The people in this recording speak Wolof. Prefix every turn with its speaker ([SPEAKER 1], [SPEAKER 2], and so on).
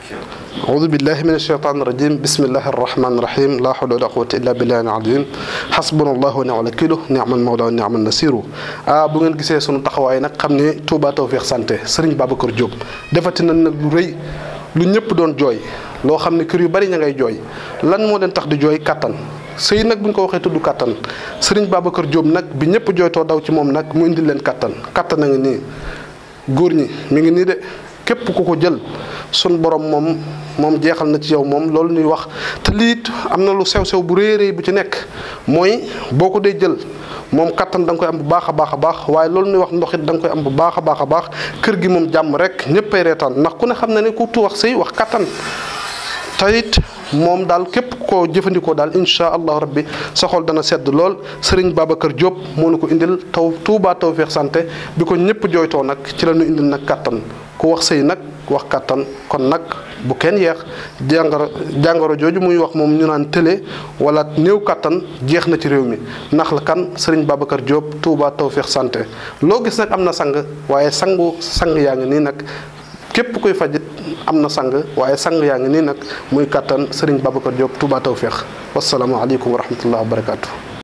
[SPEAKER 1] أعوذ بالله من الشيطان الرجيم بسم الله الرحمن الرحيم لا حول ولا قوة إلا بالله العظيم حسبنا الله ونعم الوكيل نعم المولى ونعم النصير bu ngeen gisee sunu taxawaay nag xam ne Touba Tawfekh Santé Serigne Babacar Diop defati nañ nag lu rëy lu ñëpp doon jooy loo xam ne kër yu bari ña ngay jooy lan moo leen tax di jooy kattan sëy nag bu ñu ko waxee tudd kattan Serigne Babacar Diop nag bi ñëpp jooytoo daw ci moom nag mu indil leen kattan kattan a ngi nii góor ñi mi ngi nii de képp ku ko jël sun borom moom jeexal na ci yow moom loolu ñuy wax te liit am na lu sew-sew bu rëy bu ci nekk mooy boo ko dee jël moom kattan da nga koy am bu baax a baax waaye loolu ñuy wax ndox it da nga koy am bu baax a baax kër gi moom jàmm rek ñëppay reetaan ndax ku ne xam na ne ku wax sëy wax kattan te it moom daal képp koo jëfandikoo daal incha allahu rabbi sa xol dana sedd lool Serigne Babacar Diop moo nu ko indil Touba Tawfekh Santé bi ko ñëpp jooytoo nag ci la ñu indil nag kattan ku wax sëy nag wax kattan kon nag bu kenn yeex jàngoro jooju muy wax moom ñu naan télé wala néew kattan jeex na ci réew mi ndax la kan Serigne Babacar Diop Touba Tawfekh Santé loo gis nag am na sang waaye sang yaa ngi nii nag képp koy fajit am na sang waaye sang yaa ngi nii nag muy kattan Serigne Babacar Diop Touba Tawfekh wassalaamu aleykum wa rahmatullahi wa barakatuh